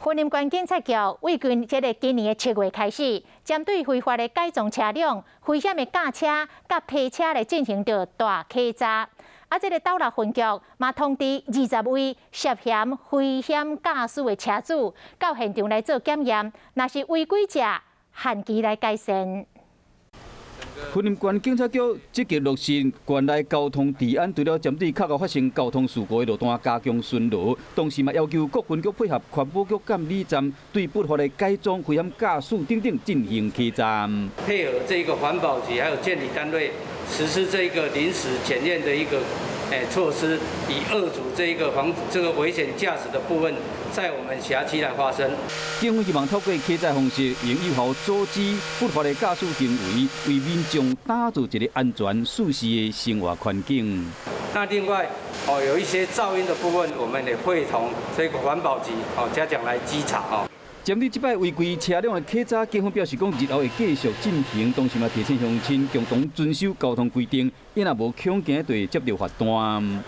雲林縣警察局為近這个今年的7月開始，針對非法的改裝車輛、危險的轎車佮皮車來進行著大稽查。啊，這个斗六分局嘛通知20位涉嫌危險駕駛的車主到現場來做檢驗，若是違規者，限期來改善。雲林縣警察局積極落實縣內交通治安，除了針對較會發生交通事故的路段加強巡邏，同時嘛要求各分局配合環保局監理站，對不法的改裝、危險駕駛等等進行稽查。配合這個環保局還有監理單位實施這個臨時檢驗的一個措施，以遏阻這個防這個危險駕駛的部分在我們轄區來發生。警方希望透過稽查方式，能有效阻止不法的駕駛行為，為民眾打造一個安全舒適的生活環境。那另外哦，有一些噪音的部分，我們也會同這個環保局哦加強來稽查哦。針對這擺違規車輛的稽查，警方表示講，日後會繼續進行，同時嘛提醒鄉親共同遵守交通規定，伊若無恐驚就會接到罰單。